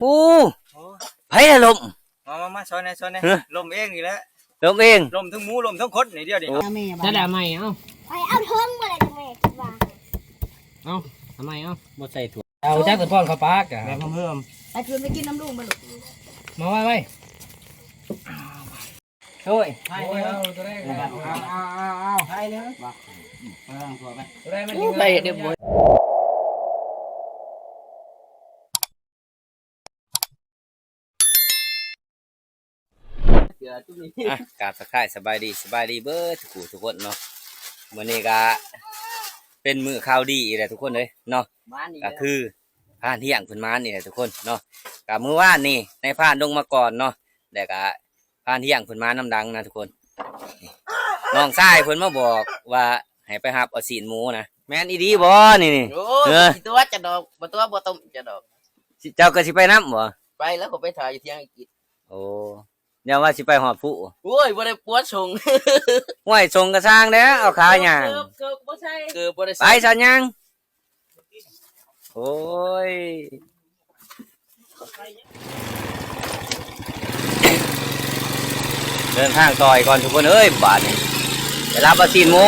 ໂອ້ ໂອ້ ໃຜລະລົ້ມ? ມາ ມາ ມາ ຊ່ອຍແດ່ ຊ່ອຍແດ່. ຮະ? ລົ້ມເອງນີ້ແຫຼະ ລົ້ມເອງ. ລົ້ມທັງໝູ ລົ້ມທັງຄົນນີ້ດຽວນີ້. ໂອ້ ແລ້ວລະໃໝ່ ເອົ້າ ຂ້ອຍເອົາເທິງບໍ່ໄດ້ແມ່ ຄິດວ່າ. ເອົາ ເອົາໃໝ່ ເອົາ ບໍ່ໃສ່ຖ້ວຍ. ເອົາຈັກສະພອນເຂົ້າປາກກະ ແມ່ນເພີ່ມ ໄປເພິ່ນໄປກິນນຳລຸງບໍ່ລູກ? ມາໄວໆ. ໂອ້ຍ ໄປເລີຍ ເອົາ ໄປເລີຍ ເອົາ ໄປເລີຍ. ໂອ້ ໄປເຮັດໄດ້ບໍ່? ອ່ະ ກາບທັກທາຍສະບາຍດີ ສະບາຍດີເບິດທຸກຜູ້ທຸກຄົນເນາະ. ມື້ນີ້ກະເປັນມື້ຂ່າວດີອີກແລ້ວທຸກຄົນເອີຍເນາະ ກະຄື ພານທ່ຽງເພິ່ນມານີ້ແຫຼະທຸກຄົນເນາະ. ກະມື້ວານນີ້ນາຍພານລົງມາກ່ອນເນາະ ແລ້ວກະພານທ່ຽງເພິ່ນມານຳຫຼັງນະທຸກຄົນ. ນ້ອງຊາຍເພິ່ນມາບອກວ່າໃຫ້ໄປຮັບເອົາຊີ້ນໝູນະ. ແມ່ນອີ່ຫຼີບໍ່ນີ້? ໂອ້ ເອີ ຊິຕົວະຈະດອກ ບໍ່ຕົວະບໍ່ຕົ້ມຈະດອກ. ເຈົ້າກໍຊິໄປນຳບໍ່? ໄປແລ້ວ ຂ້ອຍໄປຖ້າຢູ່ທຽງໄອ້ກິດ. ໂອ້ ຢ່າວ່າຊິໄປຮອດພູ. ໂອ້ຍ ບໍ່ໄດ້ປົວສົ່ງ. ຫ້ວຍ ສົ່ງກະຊ່າງແລ້ວ ເອົາຂາຍ່າງ. ເກີບ ເກີບບໍ່ໃສ່ ເກີບບໍ່ໄດ້ໃສ່ ໄປຊະຍ່າງ. ໂອ້ຍ ເດີນທາງຕໍ່ອີກກ່ອນທຸກຄົນເອີຍ. ບາດນີ້ໄປຮັບເອົາຊີ້ນໝູ.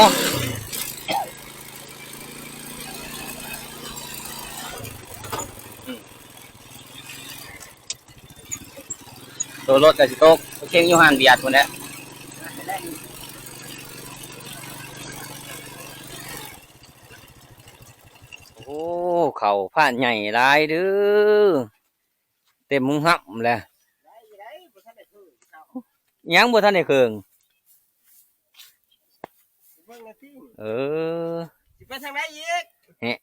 ໂຕລົດກະຊິຕົກ ເຄັ່ງຢູ່ຮ້ານບຽດພຸ້ນແຫຼະ. ໂອ້ ເຂົ້າພານໃຫຍ່ຫຼາຍເດີ້ ເຕັມຫຸງຫຳແຫຼະ. ຍັງບໍ່ທັນໄດ້ເຄິ່ງ. ເອີ ຊິໄປທາງໃດອີກ? ແຮະ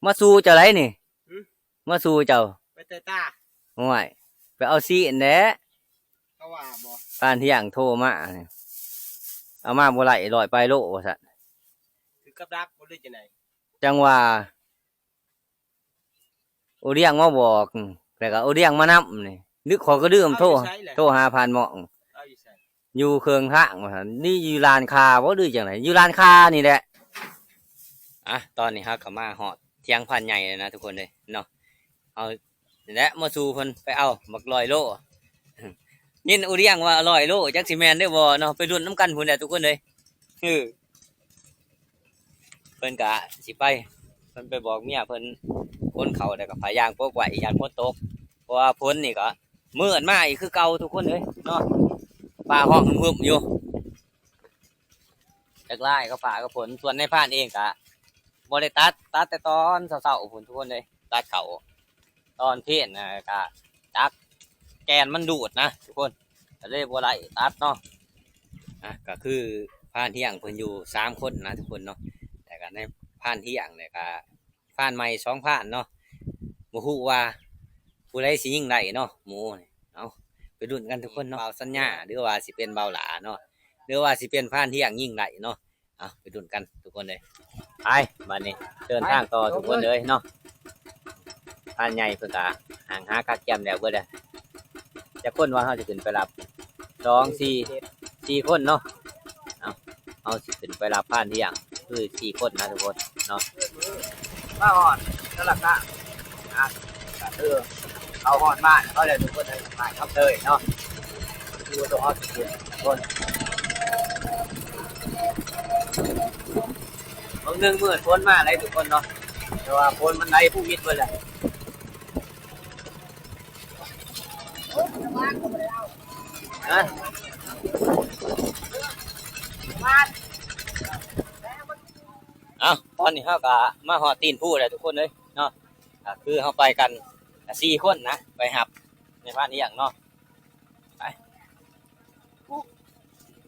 ມາສູ່ເຈົ້າໃດນີ້? ຫື? ມາສູ່ເຈົ້າ. ໄປແຕ່ຕາ. ໂອ້ຍ ໄປເອົາຊີ້ນແຫຼະ. ເຂົາວ່າບໍ່? ທ່ານທ່ຽງໂທມານີ້ ເອົາມາບໍ່ໄດ້ ຮ້ອຍປາຍໂລວ່າຊັ້ນ. ຖືກກັບດັກບໍ່ ຫຼືຈັ່ງໃດ? ຈັ່ງວ່າ ໂອດຽງມາບອກ ແລ້ວກໍໂອດຽງມານຳນີ້. ດຶກ ຂ້ອຍກໍລືມໂທ ເອົາຢູ່ໃສລະ? ໂທຫາຜ່ານໝ້ອງ. ເອົາຢູ່ໃສ? ຢູ່ເຄິ່ງທາງວ່າຊັ້ນ. ນີ້ຢູ່ລານຄ້າບໍ່ ຫຼືຈັ່ງໃດ? ຢູ່ລານຄ້ານີ້ແຫຼະ. ອ່ະ ຕອນນີ້ເຮົາກໍມາຮອດທຽງພານໃຫຍ່ແລ້ວນະທຸກຄົນເອີຍເນາະ. ເຮົານີ້ແຫຼະມາສູ່ເພິ່ນໄປເອົາບັກຮ້ອຍໂລ. ຍິນໂອດຽງວ່າຮ້ອຍໂລ ຈັກຊິແມ່ນຫຼືບໍ່ເນາະ. ໄປລຸ້ນນຳກັນພຸ້ນແຫຼະທຸກຄົນເອີຍ. ເອີ ເພິ່ນກະຊິໄປ ເພິ່ນໄປບອກເມຍເພິ່ນຂົນເຂົ້າ ແລ້ວກໍຜ້າຢາງປົກໄວ້ ຢ້ານຝົນຕົກ. ເພາະວ່າຝົນນີ້ກໍມືດມາອີກຄືເກົ່າທຸກຄົນເອີຍເນາະ. ຟ້າຮ້ອງຮຶມໆຢູ່ ຈັກລາຍກັບຟ້າກັບຝົນ. ສ່ວນນາຍພານເອງກະບໍ່ໄດ້ຕັດ ຕັດແຕ່ຕອນເຊົ້າໆພຸ້ນທຸກຄົນເອີຍ. ຕັດເຂົ້າຕອນເພນນະ ກະຈັກແກ່ນມັນດູດນະທຸກຄົນ ກໍເລີຍບໍ່ໄດ້ຕັດເນາະ. ອ່ະ ກໍຄືພານທ່ຽງເພິ່ນຢູ່ສາມຄົນນະທຸກຄົນເນາະ ແລ້ວກໍໃນພານທ່ຽງ ແລ້ວກໍພານໃໝ່ສອງພານເນາະ. ບໍ່ຮູ້ວ່າຜູ້ໃດຊິຍິງໄດ້ເນາະ ໝູນີ້. ເອົາ ໄປລຸ້ນກັນທຸກຄົນເນາະ. ບ່າວສັນຍາ ຫຼືວ່າຊິເປັນບ່າວຫຼ້າເນາະ ຫຼືວ່າຊິເປັນພານທ່ຽງຍິງໄດ້ເນາະ. ເອົາ ໄປລຸ້ນກັນທຸກຄົນເອີຍ. ໄປ ບາດນີ້ເດີນທາງຕໍ່ທຸກຄົນເອີຍເນາະ. ພານໃຫຍ່ເພິ່ນກະຫາງຫາກັກກຽມແລ້ວເບິດແລ້ວ. ຈັກຄົນວ່າເຮົາຊິຂຶ້ນໄປຮັບ? ສອງ ສີ່ ສີ່ຄົນເນາະ. ເອົາ ເຮົາຊິຂຶ້ນໄປຮັບພານທ່ຽງ ຄືສີ່ຄົນນະທຸກຄົນເນາະ. ມາຮອດສາລະກາງ ອ່ະ ກໍຄືເຂົາຮອດບ້ານເຂົາແລ້ວທຸກຄົນເອີຍ ບ້ານຄຳເຕີຍເນາະ. ຄືວ່າຕ້ອງເອົາທຸກຄົນ ຄົນ ບາງໜຶ່ງມື້ຝົນມາໄຫຼທຸກຄົນເນາະ ແຕ່ວ່າຝົນມັນໄຫຼພູມິດເບິດແລ້ວ. ຮະ? ເອົ້າ ຕອນນີ້ເຮົາກະມາຮອດຕີນພູແລ້ວທຸກຄົນເອີຍເນາະ. ກະຄືເຮົາໄປກັນ ກະສີ່ຄົນນະ ໄປຮັບແມ່ພານທ່ຽງເນາະ. ໄປ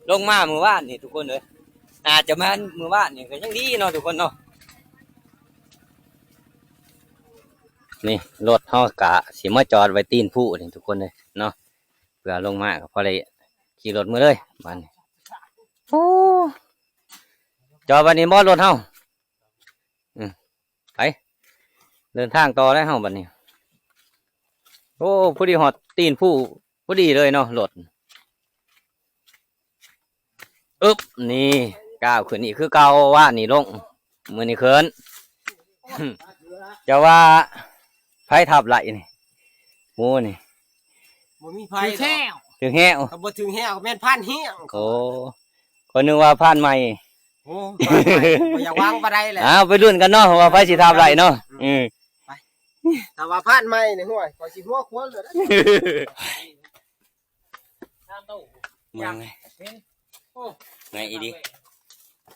ລົງມາມື້ວານນີ້ທຸກຄົນເອີຍ ໜ້າຈະມາມື້ວານນີ້ກໍຍັງດີເນາະທຸກຄົນເນາະ. ນີ້ລົດເຮົາກະຊິມາຈອດໄວ້ຕີນພູນີ້ທຸກຄົນເອີຍເນາະ. ເພື່ອລົງມາກໍພໍໄດ້ຂີ່ລົດເມືອເລີຍບາດນີ້. ໂອ້ ຈອດບາດນີ້ບໍ່ລົດເຮົາ? ອື ໄປ ເດີນທາງຕໍ່ແລ້ວເຮົາບາດນີ້. ໂອ້ ພໍດີຮອດຕີນພູພໍດີເລີຍເນາະລົດ. ອຶບ ນີ້ ກ້າວຂຶ້ນອີກຄືເກົ່າ. ວານນີ້ລົງ ມື້ນີ້ຂຶ້ນ. ຈະວ່າໃຜທັບໄລ່ນີ້? ໝູນີ້ ບໍ່ມີໃຜ ຖືກແຮ້ວ ຖືກແຮ້ວ ຖ້າບໍ່ຖືກແຮ້ວກໍແມ່ນພານຮ້ຽງ. ໂອ້ ຂ້ອຍນຶກວ່າພານໃໝ່. ໂອ້ ພານໃໝ່ ບໍ່ຢາກວາງປານໃດແຫຼະ. ອ້າວ ໄປລຸ້ນກັນເນາະ ວ່າໃຜຊິທາບໄດ້ເນາະ. ອືມ ເອີ ໄປ ຖ້າວ່າພານໃໝ່ນີ້ ຫ້ວຍ ຂ້ອຍຊິຫົວຄວນເລີຍນະ. ເມື່ອຍ ໂອ້ ເມື່ອຍອີ່ຫຼີ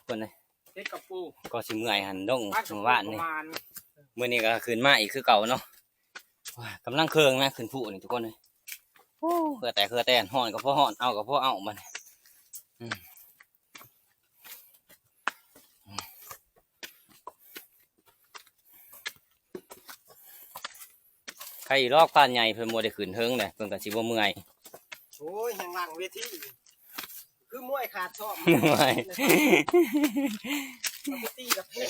ຄົນເອີຍ. ເຮັດກະປູ ກໍຊິເມື່ອຍຫັ້ນດົງ ເມື່ອວານນີ້ ມື້ນີ້ກໍຂຶ້ນມາອີກຄືເກົ່າເນາະ. ກຳລັງເຄີງນະ ຂຶ້ນພູນີ້ທຸກຄົນເອີຍ. ໂອ້ ເຫື່ອແຕກເຫື່ອແຕນ ຮ້ອນກໍພໍຮ້ອນ ເອົາກໍພໍເອົາບັດນີ້. ອືມ ໃຄດອກ ພານໃຫຍ່ເພິ່ນບໍ່ໄດ້ຂຶ້ນເທິງເດ້ ເພິ່ນກໍຊິບໍ່ເມື່ອຍ. ໂອ້ຍ ແຮ່ງຫຼັງເວທີ ຄືມວຍຂາດຊ້ອມ ມວຍ ເອົາໄປຕີກັບແພ້.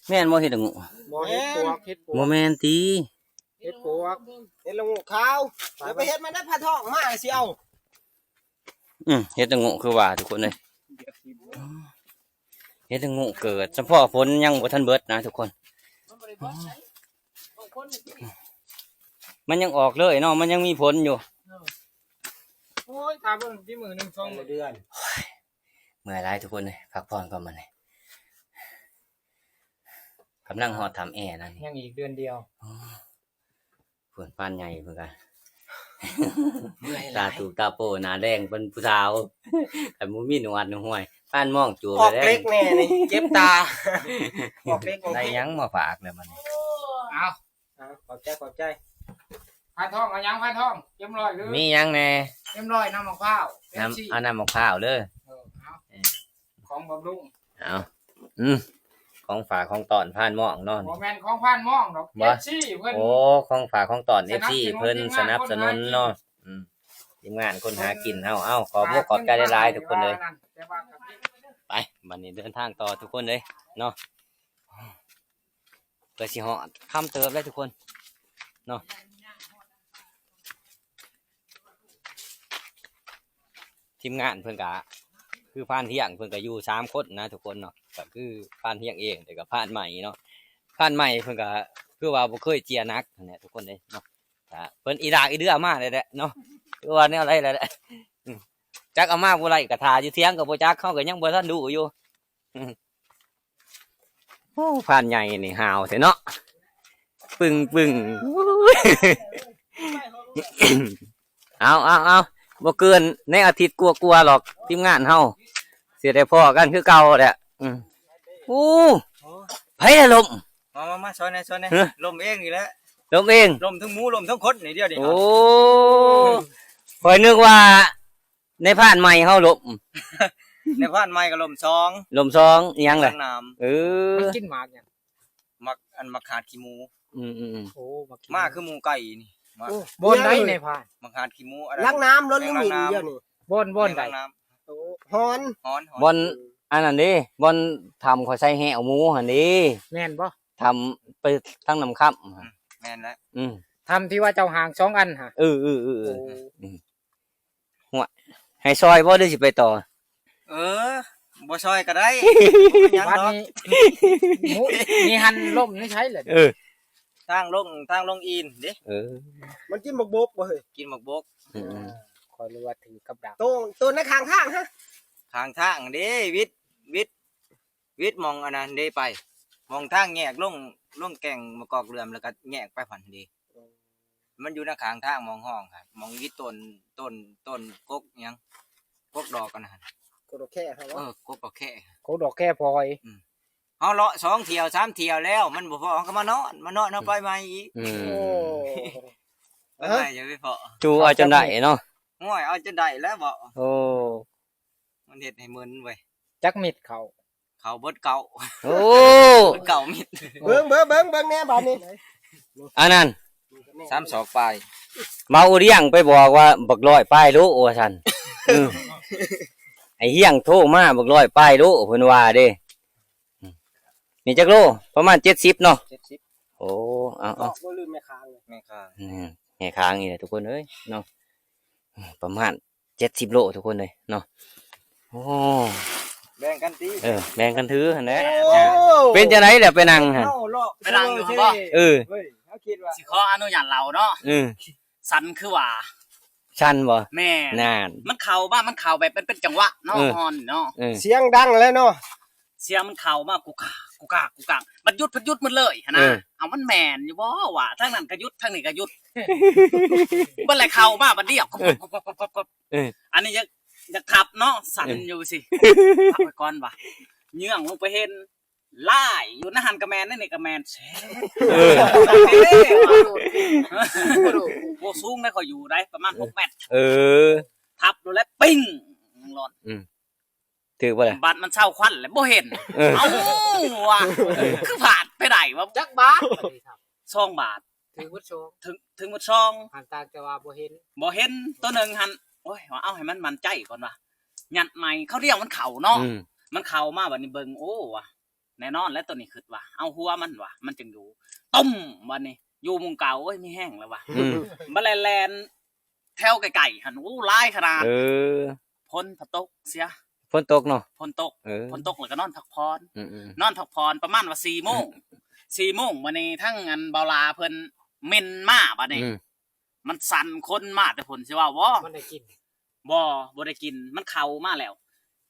ແມ່ນບໍ່ເຮັດລະໂງກ? ບໍ່ ເຮັດປວກ ເຮັດປວກ ບໍ່ແມ່ນຕິ? ເຮັດປວກ ເຮັດລະໂງກຂາວ. ຢ່າໄປເຮັດມັນເດີ ພານທອງມາຊິເອົາ. ອືມ ເຮັດລະໂງກຄືວ່າທຸກຄົນເອີຍ. ເຮັດລະໂງກເກີດ ສຳເພາະຝົນຍັງບໍ່ທັນເບິດນະທຸກຄົນ. ມັນຍັງອອກເລີຍເນາະ ມັນຍັງມີຜົນຢູ່. ໂອ້ຍ ຖ້າເບິ່ງທີ່ມື້ໜຶ່ງສອງມື້ ເດືອນ. ເມື່ອຍຫຼາຍທຸກຄົນເອີຍ ພັກຜ່ອນກ່ອນບັດນີ້. ກຳລັງຮອດຖ້ຳແອນັ້ນ ຍັງອີກເດືອນດຽວ. ໂອ້ ເພິ່ນພານໃຫຍ່ເພິ່ນກະ ເມື່ອຍຫຼາຍ ຕາຕູບຕາໂປ້ ໜ້າແດງເປັນຜູ້ສາວ. ຄັນບໍ່ມີໜວດນະ ຫ້ວຍ ພານມອງຈູບ ອອກເລັກແດ່ນີ້ ເຈັບຕາ. ອອກເລັກ ອອກ ໄດ້ຫຍັງມາຝາກແລ້ວບັດນີ້? ເອົາ ເອົາ ຂອບໃຈ ຂອບໃຈ. ພານທອງ ເອົາຫຍັງ? ພານທອງ ເຕັມຮ້ອຍເດີ. ມີຫຍັງແດ່? ເຕັມຮ້ອຍ ນ້ຳໝາກພ້າວ ນ້ຳ ເປັບຊີ ເອົານ້ຳໝາກພ້າວເດີ. ເອີ ເອົາ ເອີ ຂອງບຳລຸງ. ເອົາ ອືມ ຂອງຝາກຂອງຕ້ອນພານມອງເນາະ. ບໍ່ແມ່ນຂອງພານມອງດອກ ບໍ່ ເອັຟຊີເພິ່ນ. ໂອ້ ຂອງຝາກຂອງຕ້ອນ ເອັຟຊີເພິ່ນສະໜັບສະໜູນເນາະ. ອືມ ທີມງານຄົນຫາກິນເຮົາ. ເອົ້າ ຂອບອົກຂອບໃຈຫຼາຍໆ ທຸກຄົນເລີຍ. ແຕ່ວ່າກໍມີ ໄປ ບັດນີ້ເດີນທາງຕໍ່ທຸກຄົນເລີຍເນາະ. ກໍຊິຮອດຄ່ຳເຕີບແລ້ວທຸກຄົນເນາະ. ທີມງານເພິ່ນກະ ຄືພານຮຽງເພິ່ນກະຢູ່ສາມຄົນນະທຸກຄົນເນາະ. ກໍຄືພານຮຽງເອງ ແລ້ວກໍພານໃໝ່ເນາະ. ພານໃໝ່ເພິ່ນກະຄືວ່າບໍ່ເຄີຍເຈຍໜັກຫັ້ນແຫຼະທຸກຄົນເອີຍເນາະ. ກະເພິ່ນອີດາກອີເດືອມາແລ້ວແຫຼະເນາະ ຄືວ່າແນວໃດແລ້ວແຫຼະ. ອືມ ຈັກເອົາມາບໍ່ໄດ້ ກະຖ້າຢູ່ທຽງກໍບໍ່ຈັກ ເຮົາກໍຍັງບໍ່ທັນຮູ້ຢູ່. ໂອ້ ພານໃຫຍ່ນີ້ຫ້າວແທ້ເນາະ ປຶ້ງໆ. ເອົາ ເອົາ ເອົາ ບໍ່ເກີນໃນອາທິດກວ່າໆດອກ ທີມງານເຮົາຊິໄດ້ພໍ້ກັນຄືເກົ່າແຫຼະ. ອືມ ໂອ້ ໃຜລະລົ້ມ? ມາ ມາ ມາ ຊ່ອຍແດ່ ຊ່ອຍແດ່. ຮະ? ລົ້ມເອງນີ້ແຫຼະ ລົ້ມເອງ ລົ້ມທັງໝູ ລົ້ມທັງຄົນນີ້ດຽວນີ້. ໂອ້ ຂ້ອຍນຶກວ່າ ໃນພານໃໝ່ເຮົາລົ້ມ ໃນພານໃໝ່ກໍລົ້ມສອງ ລົ້ມສອງ ອີຫຍັງລະ? ເອີ ມັນກິນໝາກຫຍັງ? ໝາກ ອັນ ໝາກຫາດຂີ້ໝູ. ອືມໆໆ ໂອ້ ໝາກຂີ້ໝູ ມາຄືໝູໄກ່ນີ້. ໂອ້ ບ່ອນໃດໃນພານ? ໝາກຫາດຂີ້ໝູ ອັນນັ້ນ ຫຼັງນ້ຳ ລົດ ແມ່ນ ລິງມິນ ຫຼັງນ້ຳ ດຽວນີ້. ບ່ອນ ບ່ອນໃດ? ຫຼັງນ້ຳ ໂອ້ ຮອນ ຮອນ ຮອນ ບ່ອນອັນນັ້ນເດ້ ບ່ອນຖ້ຳຂ້ອຍໃສ່ແຫ້ວໝູຫັ້ນເດ້. ແມ່ນບໍ່? ຖ້ຳໄປທາງນ້ຳຄຳ. ອືມ ແມ່ນແລ້ວ. ອືມ ຖ້ຳທີ່ວ່າເຈົ້າຫາງສອງອັນຫະ? ເອີໆໆໆ. ໂອ້ ອືມ ຫົວ ໃຫ້ຊ່ອຍບໍ່ ຫຼືຊິໄປຕໍ່? ເອີ ບໍ່ຊ່ອຍກໍໄດ້ ບໍ່ເປັນຫຍັງດອກ. ບັດນີ້ ໝູ ນີ້ຫັ້ນລົ້ມໃນໃສລະ? ເອີ ທາງລົງ ທາງລົງອີນເດ້. ເອີ ມັນກິນບັກບົກບໍ່ເຮີ້ຍ? ກິນບັກບົກ. ອືມ ຂ້ອຍເລີຍວ່າຖືກກັບດັກ. ໂຕ ໂຕໃນຂ້າງທາງຫະ? ຂ້າງທາງເດ້ ວິດ ວິດ ວິດໝ່ອງອັນນັ້ນເດ້ໄປ ໝ່ອງທາງແຍກລົງ ລົງແກ່ງມະກອກເຫຼືອມ ແລ້ວກໍແຍກໄປຫັ້ນເດ້. ມັນຢູ່ໃນຂ້າງທາງໝ່ອງຫ້ອງຫັ້ນ ໝ່ອງອີ່ຕົ້ນ ຕົ້ນ ຕົ້ນກົກຫຍັງ ກົກດອກອັນນັ້ນ ກົກດອກແຄຫັ້ນເນາະ. ເອີ ກົກດອກແຄ ກົກດອກແຄພອຍ. ອືມ ເຮົາເລາະສອງຖ້ຽວສາມຖ້ຽວແລ້ວ ມັນບໍ່ພໍ ເຮົາກໍມານອນ ມານອນ ເຮົາໄປໃໝ່ອີກ. ອືມ ໂອ້ ໄປໃໝ່ ຢ່າໄປພໍ້ ຈູເອົາຈົນໄດ້ເນາະ. ໂອ້ຍ ເອົາຈົນໄດ້ແລ້ວເບາະ. ໂອ້ ມັນເຮັດໃຫ້ມຶນເວີຍ. ຈັກເມັດເຂົ້າ? ເຂົ້າເບິດເກົ້າ. ໂອ້ ເກົ້າເມັດ. ເບິ່ງ ເບິ່ງ ເບິ່ງ ເບິ່ງແດ່ບາດນີ້ ອັນນັ້ນ ສາມສອກປາຍ. ເບົາອຽງໄປບອກວ່າບັກຮ້ອຍປາຍໂລວ່າຊັ້ນ. ເອີ ໄອ້ຮຽງໂທມາ ບັກຮ້ອຍປາຍໂລເພິ່ນວ່າເດ້. ອືມ ນີ້ຈັກໂລ? ປະມານເຈັດສິບເນາະ. ເຈັດສິບ. ໂອ້ ເອົາ ເອົາ ບໍ່ລືມແມ່ຄ້າງເລີຍ ແມ່ຄ້າງ. ອືມ ແມ່ຄ້າງນີ້ແຫຼະທຸກຄົນເອີຍເນາະ ປະມານ ເຈັດສິບໂລທຸກຄົນເອີຍເນາະ. ໂອ້ ແບ່ງກັນຕິ ເອີ ແບ່ງກັນຖືຫັ້ນແຫຼະ. ໂອ້ ເປັນຈັ່ງໃດລະໄປນັ່ງຫັ້ນ? ເຮົາເລາະ ໄປນັ່ງຢູ່ຫັ້ນບໍ່? ເອີ ເຮີ້ຍ ເຮົາຄິດວ່າ ຊິຂໍອະນຸຍາດເລົ່າເນາະ. ເອີ ສັນຄືວ່າ ສັ່ນບໍ່? ແມ່ນ ນັ້ນ ມັນເຂົ້າມາ ມັນເຂົ້າແບບມັນເປັນຈັງຫວະເນາະ. ເອີ ຮອນເນາະ ເອີ ສຽງດັງແລ້ວເນາະ ສຽງມັນເຂົ້າມາກຸກກາກ ກຸກກາກ ກຸກກາກ ບັດຢຸດ ພັດຢຸດໝົດເລີຍຫັ້ນນະ. ເອີ ເອົາ ມັນແມ່ນຢູ່ບໍ່ວະ? ທາງນັ້ນກະຢຸດ ທາງນີ້ກະຢຸດ ບັດແລະເຂົ້າມາບັດດຽວ ເອີ ກົບໆໆໆ ເອີ ອັນນີ້ຢາກ ຢາກທັບເນາະ ສັ່ນຢູ່ຊິ ເອີ ທັບໄວ້ກ່ອນວ່າ ເຍືອງລົງໄປເຫັນ ຫຼາຍຢູ່ໃນຫັ້ນກະແມ່ນ ໃນນີ້ກະແມ່ນ ເອີ ໂອ້ ສູງໃດ ຂ້ອຍຢູ່ໃດ ປະມານຫົກແມັດ. ເອີ ທັບໂລດແລ້ວ ປິ້ງ ອືມ ຖືກບໍ່ລະ? ບັດມັນເຊົາຄວັນແລ້ວບໍ່ເຫັນ. ເອີ ເອົ້າ ວ່າ ຄືພາດໄປໄດ້ວະ? ຈັກບາດ? ສອງບາດ. ຖືກໝົດສອງ ຖືກ ຖືກໝົດສອງ ຫາກຕ່າງແຕ່ວ່າບໍ່ເຫັນ ບໍ່ເຫັນ. ໂຕໜຶ່ງຫັ້ນ ໂອ້ຍ ວ່າເອົາໃຫ້ມັນໝັ້ນໃຈກ່ອນວ່າ ຍັດໃໝ່ ຄາວດຽວມັນເຂົ້າເນາະ. ອືມ ມັນເຂົ້າມາ ບັດນີ້ເບິ່ງ ໂອ້ ວ່າ ແນ່ນອນແລ້ວ ໂຕນີ້ຄິດວ່າ ເອົາຫົວມັນວ່າ ມັນຈຶ່ງຢູ່ ຕຸ້ມ ບັດນີ້ຢູ່ໝ່ອງເກົ່າ. ໂອ້ຍ ມີແຮງແລ້ວວ່າ. ອືມ ບັດແລ່ນ ແລ່ນແຖວໃກ້ໆຫັ້ນ ໂອ້ ຫຼາຍຂະໜາດ. ເອີ ຝົນພັດຕົກເສຍ ຝົນຕົກເນາະ ຝົນຕົກ. ເອີ ຝົນຕົກແລ້ວກໍນອນພັກຜ່ອນ. ອືມໆ ນອນພັກຜ່ອນປະມານວ່າສີ່ໂມງ ສີ່ໂມງ ບັດນີ້ທັງອັນເບົາຫຼ້າເພິ່ນເໝັນມາ ບັດນີ້ ອືມ ມັນສັ່ນ ຄົນມາແຕ່ພຸ້ນ ຊິເວົ້າບໍ່? ມັນໄດ້ກິນ ບໍ່ ບໍ່ໄດ້ກິນ ມັນເຂົ້າມາແລ້ວ.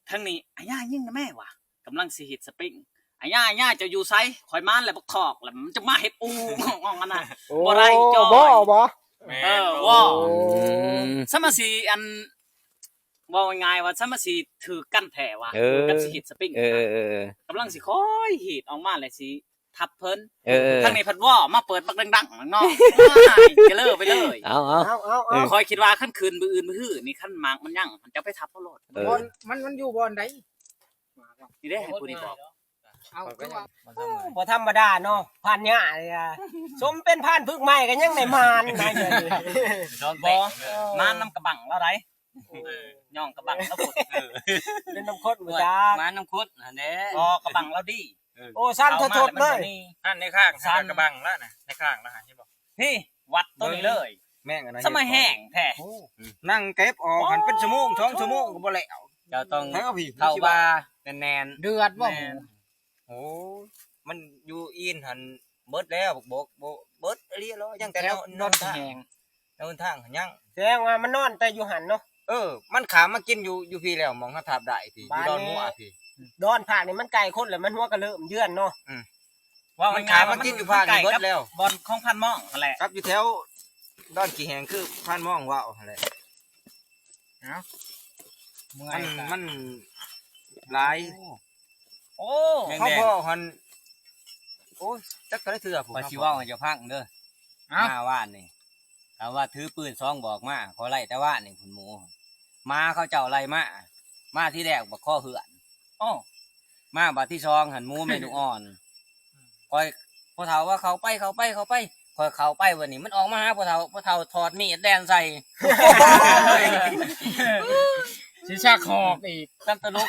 ທາງນີ້ ອາຍາຍິງນະແມ່ວ່າ ກຳລັງຊິເຮັດສະປຣິງ. ອາຍາ ອາຍາ ເຈົ້າຢູ່ໃສ? ຂ້ອຍມາແລ້ວ ບັກຄອກ ແລ້ວມັນຈະມາເຮັດອູ່ ອອກຫັ້ນນະ. ໂອ້ ບໍ່ໄດ້ ຈ່ອຍ ບໍ່ ບໍ່ ແມ່ນ ເອີ ບໍ່ ອືມ ສະມາຊິ ອັນ ເວົ້າງ່າຍໆວ່າ ສະມາຊິຖືກກັນແທ້ວ່າ ເອີ ກັບຊິເຮັດສະປຣິງ. ເອີໆໆໆ ກຳລັງຊິຄ່ອຍຮີດອອກມາ ແລ້ວຊິທັບເພິ່ນ. ເອີໆໆ ທາງນີ້ພັດວໍມາເປີດບັກດັງໆເນາະ ຈະເລີໄປເລີຍ. ເອົາໆ ເອົາໆໆ ເອີ ຂ້ອຍຄິດວ່າຄັນຄືນມື້ອື່ນມື້ຮືນີ້ ຄັນໝາກມັນຍັງ ເຈົ້າໄປທັບເອົາໂລດ. ເອີ ບ່ອນ ມັນ ມັນຢູ່ບ່ອນໃດ? ນີ້ເດ້ ໃຫ້ຜູ້ນີ້ບອກ. ເອົາ ຄືວ່າ ໂອ້ ບໍ່ທຳມະດາເນາະ ພານຍານີ້ ສົມເປັນພານຝຶກໃໝ່ກໍຍັງໄດ້ມານນະ. ບໍ່ ມານນຳກະບັງລາວໃດ໋. ເອີ ຍ້ອນກະບັງລາວພຸ້ນ. ເອີ ເປັນນຳຄົນບໍ່ຈັກ ມານນຳຄົນຫັ້ນແຫຼະ. ບໍ່ ກະບັງລາວດີ. ເອີ ໂອ້ ສັ່ນທະທົດເລີຍ. ຫັ້ນໃນຂ້າງ ສັ່ນ ກະບັງລາວນະ ໃນຂ້າງລາວ ເຫັນບໍ່? ພີ້ ວັດໂຕນີ້ເລີຍ. ແມ່ນອັນນັ້ນ ສະມາແຮງແທ້. ໂອ້ ນັ່ງເກັບອອກຫັ້ນເປັນຊົ່ວໂມງສອງຊົ່ວໂມງກໍບໍ່ແລ້ວ. ເຈົ້າຕ້ອງເຂົ້າວ່າແໜ້ນໆ. ເດືອດບໍ່? ແມ່ນ. ໂອ້ ມັນຢູ່ອີນຫັ້ນເບິດແລ້ວ ບໍ່ ບໍ່ເບິດອີ່ຫຼີເນາະ ຍັງແຕ່ແຖວ ນອນ ນອນທາງ ແຖວທາງຫັ້ນຍັງ. ແສດງວ່າມັນນອນແຕ່ຢູ່ຫັ້ນເນາະ. ເອີ ມັນຂ້າມມາກິນຢູ່ ຢູ່ພີ້ແລ້ວ ໝ່ອງເຮົາທາບໄດ້ພີ້ ຢູ່ດອນຫົວພີ້. ດອນພາກນີ້ມັນໄກຄົນ ແລ້ວມັນຫົວກະເລີ່ມເຍືອນເນາະ. ອືມ ເວົ້າງ່າຍໆວ່າມັນ ມັນຢູ່ພາກນີ້ເບິດແລ້ວ ມັນໃກ້ກັບບ່ອນຂອງພານມອງຫັ້ນແຫຼະ ກັບຢູ່ແຖວດອນຂີ້ແຫ້ງ ຄືພານມອງເວົ້າຫັ້ນແຫຼະ. ເອົ້າ ເມື່ອຍ ມັນ ມັນຫຼາຍ. ໂອ້ ເຮົາພໍຫັ້ນ ໂອ້ຍ ຈັກເທົ່າໃດເທື່ອພຸ້ນ. ຂ້ອຍຊິເວົ້າໃຫ້ເຈົ້າຟັງເດີ. ເອົ້າ ມາວານນີ້ ຄຳວ່າຖືປືນສອງບອກມາ ຂໍໄລ່ແຕ່ວານນີ້ພຸ້ນໝູ. ໝາເຂົາເຈົ້າໄລ່ມາ ມາທີແລກບັກຄໍເຫື່ອນ. ໂອ້ ມາບາດທີສອງຫັ້ນໝູແມ່ລູກອ່ອນ. ຂ້ອຍ ພໍ່ເຖົ້າວ່າ ເຂົ້າໄປ ເຂົ້າໄປ ເຂົ້າໄປ. ຂ້ອຍເຂົ້າໄປບັດນີ້ ມັນອອກມາຫາພໍ່ເຖົ້າ ພໍ່ເຖົ້າຖອດມີດແລ່ນໃສ່. ຊິຊັກຫອກອີກ ກັນຕະຫຼົກ.